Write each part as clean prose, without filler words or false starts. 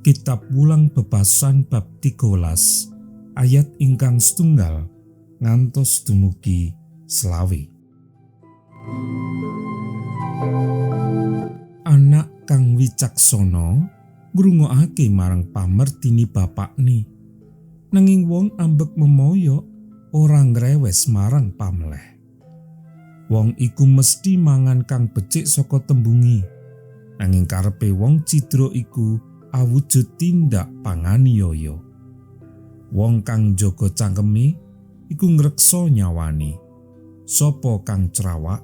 Kitab Wulang Bebasan bab 13 ayat ingkang setunggal ngantos dumugi 20. Anak kang wicaksana ngrungokake marang pamertini bapakne, nanging wong ambek memoyo ora ngrewes marang pameleh. Wong iku mesti mangan kang becik saka tembungi, nanging karepe wong cidra iku awujud tindak panganiaya. Wong kang njaga cangkeme iku ngreksa nyawane. Sapa kang crawak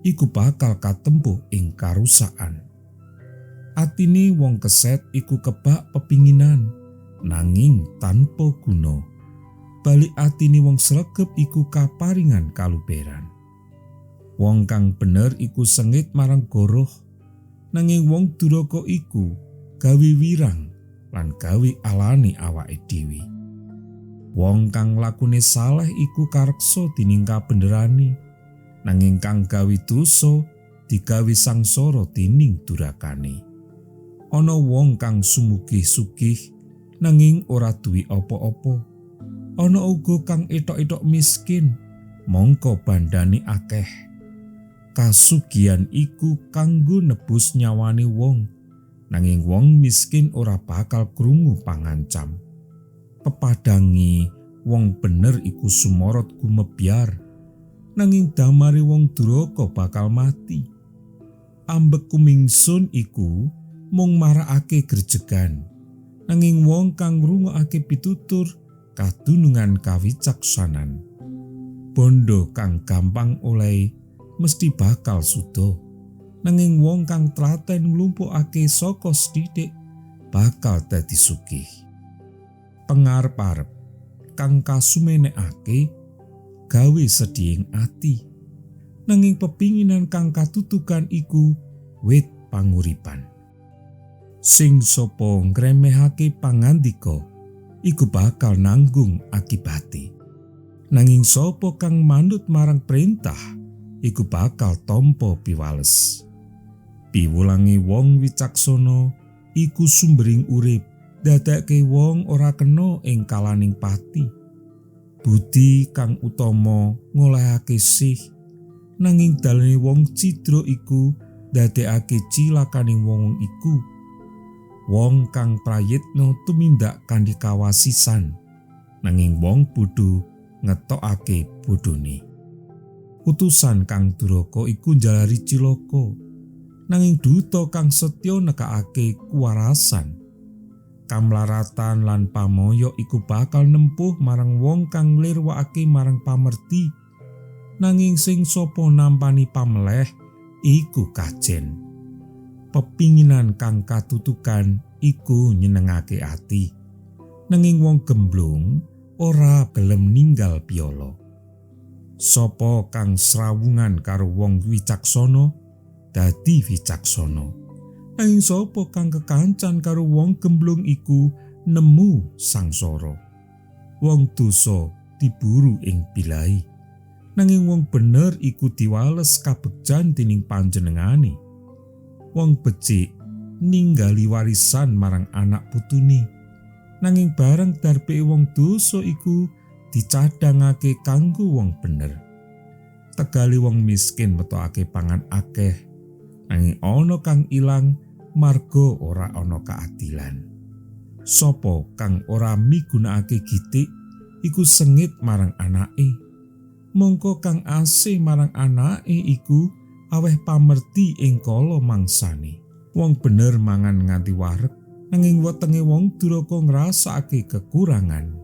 iku bakal katempuh ing karusakan. Atine wong keset iku kebak pepinginan, nanging tanpa guna. Balik atine wong sregep iku kaparingan kaluberan. Wong kang bener iku sengit marang goroh, nanging wong duraka iku gawe wirang lan gawe alane awake dhewe. Wong kang lakune saleh iku kareksa dening kabenerane, nanging kang gawe dosa digawe sangsara dening durakane. Ana wong kang sumugih-sugih nanging ora duwe apa-apa. Ana uga kang etok-etok miskin, mongko bandane akeh. Kasugihan iku kanggo nebus nyawane wong, nanging wong miskin ora bakal krungu pangancam. Pepadangi wong bener iku sumorot gumebyar, nanging damare wong duraka bakal mati. Ambek kumingsun iku mung marakake grejegan, nanging wong kang ngrungokake pitutur kadunungan kawicaksanan. Bondo kang gampang oleh mesti bakal suda, nanging wong kang tlaten nglumpukake saka sithik bakal dadi sugih. Pengarep-arep kang kasumenekake gawe sedihing ati, nanging pepinginan kang katutukan iku wit panguripan. Sing sapa ngremehake pangandika iku bakal nanggung akibate, nanging sapa kang manut marang perintah iku bakal tampa piwales. Piwulange wong wicaksana iku sumbering urip, dadekke wong ora kena ing kalaning pati. Budi kang utama ngolehake sih, nanging dalane wong cidra iku dadekake cilakaning wong iku. Wong kang prayitna tumindak kanthi kawasisan, nanging wong bodho ngetokake bodhone. Utusan kang duraka iku njalari cilaka, nanging duta kang setya nekakake kuwarasan. Kamlaratan lan pamoyo iku bakal nempuh marang wong kang nglirwakake marang pamerti, nanging sing sapa nampani pameleh iku kajen. Pepinginan kang katutukan iku nyenengake ati, nanging wong gemblung ora gelem ninggal piala. Sapa kang srawungan karo wong wicaksana dadi wicaksana, nanging sapa kang kekancan karo wong gemblung iku nemu sangsara. Wong dosa diburu ing bilai, nanging wong bener iku diwales kabegjan dening panjenengane. Wong becik ninggali warisan marang anak putune, nanging barang darbe wong dosa iku dicadhangake kanggo wong bener. Tegali wong miskin metokake pangan akeh, nanging ana kang ilang marga ora ana keadilan. Sapa kang ora migunakake gitik iku sengit marang anake, mongko kang asih marang anake iku aweh pamerti ing kala mangsane. Wong bener mangan nganti wareg, nanging wetenge wong duraka ngrasakake kekurangan.